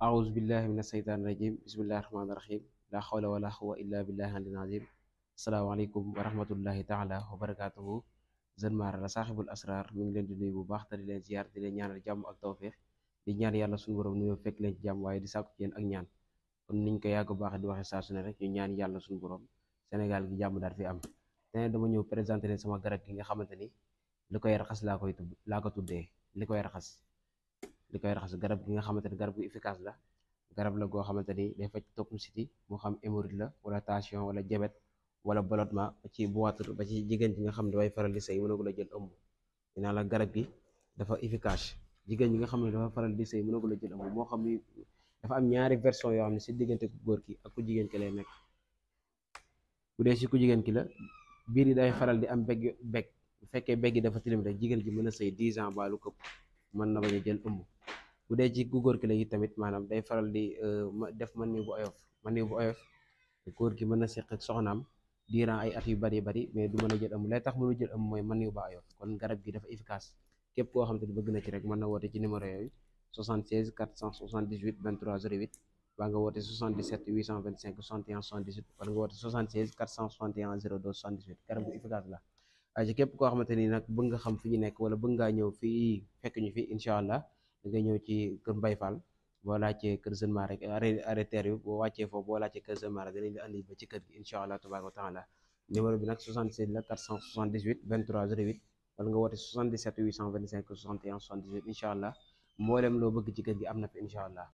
أعوذ بالله من الشيطان الرجيم بسم الله الرحمن الرحيم لا حول ولا قوة إلا بالله العلي العظيم السلام عليكم ورحمة الله تعالى وبركاته Jeune Mara la saaxibul asrar mi ngi leen di nuyu bu baax te di leen ziar di leen ñaanal jàmm ak tawféex di ñaan yàlla suñu borom nuyoo fekk leen ci jàmm waaye di sàkku ci yéen ak ñaan kon niñ ko yàgg baax di waxe saa su ne rek ñu ñaan yàlla suñu borom Sénégal gi jàmm daal fi am te dama ñëw présenté leen sama garab gi nga xamante ni li koy raxas laa ko tuddee li koy raxas garab gi nga xamante ni garab gu efficace la garab la goo xamante ni day faj topp siti moo xam hémorroïde la wala tension wala diabète wala ballottement ba ci boiture ba ci jigéen ji nga xam ne dafay faral di sëy mënagul a jël ëmb dinaa la garab gi dafa efficace jigéen ñi nga xam ne dafa faral di sëy mënagul a jël ëmb moo xam ni dafa am ñaari version yoo xam ne si diggante ku góor ki ak ku jigéen ki lay nekk. Bu dee si ku jigéen ki la biir yi day faral di am beg bu fekkee beg yi dafa tilim rek jigéen ji mën a sëy 10 ans baalu këpp mën na bañ a jël ëmb. Bu dee ci ku góor ki la it tamit maanaam day faral di def man ni bu oyof góor gi mën na seq ak soxnaam diiran ay at yu bari mais du mën a jël ëmb lay tax mënu jël ëmb mooy man ni ba oyof kon garab gi dafa efficace képp koo xam te ni bëgg na ci rek mën na woote ci numéro yooyu 76 478 23 08 waa nga woote 77 825 61 78 wala nga woote 76 461 02 78 garab gu efficace la waaye ci képp koo xamante ni nag bëgg nga xam fi ñu nekk wala bëgg ngaa ñëw fii fekk ñu fi incha allah da ngay ñëw ci kër Mbaye Fall boo laajtee kër Jeune Mara rek arrêté bi boo wàccee foofu boo laajtee kër Jeune Mara dinañ la andi ba ci kër gi incha allah tabaaraka wa taala numéro bi nag 76 la 478 23 08 wala nga woote 77 825 61 78 incha allah mboolem loo bëgg ci kër gi am na fi incha allah.